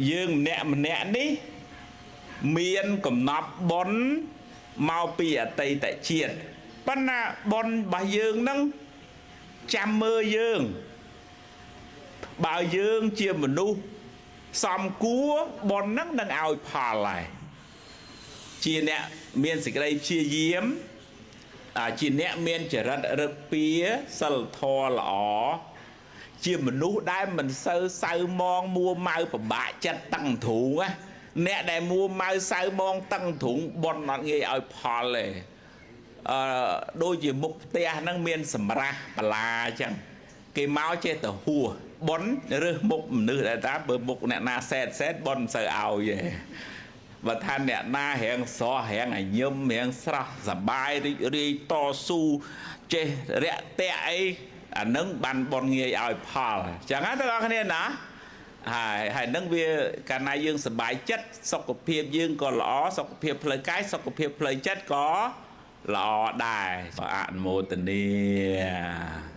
យើងម្នាក់ម្នាក់នេះមានកំណប់បុណ្យមកពីអតីតជាតិ ប៉ុន្តែបុណ្យរបស់យើងនឹងចាំមើលយើង បើយើងជាមនុស្សសំគួរ បុណ្យហ្នឹងនឹងឲ្យផលហើយ ជាអ្នកមានសេចក្តីព្យាយាម ជាអ្នកមានចរិតរឹកពីសិលធម៌ល្អ ជាមនុស្សដែលមិនសូវសៅមងមួម៉ៅពិបាកចិត្តតឹងទ្រូងណា។ អ្នកដែលមួម៉ៅសៅមងតឹងទ្រូង បុណ្យអត់ងាយឲ្យផលទេ។ អឺដូចជាមុខផ្ទះហ្នឹងមានសម្រាស់បលាអញ្ចឹង គេមកចេះតែហួស បុណ្យរើសមុខមនុស្សដែលតា បើមុខអ្នកណាសែតសែត បុណ្យមិនសូវឲ្យទេ បើថាអ្នកណារៀងស្រស់ រៀងឲ្យញឹម រៀងស្រស់សបាយរីករាយ តស៊ូចេះរាក់ទាក់អី អានឹងបានបុណ្យងាយឲ្យផលអញ្ចឹងណាទាំងអស់គ្នាណា។ ហើយនឹងវាកាលណាយើងសប្បាយចិត្ត សុខភាពយើងក៏ល្អ សុខភាពផ្លូវកាយ សុខភាពផ្លូវចិត្តក៏ល្អដែរ។ អនុមោទនា។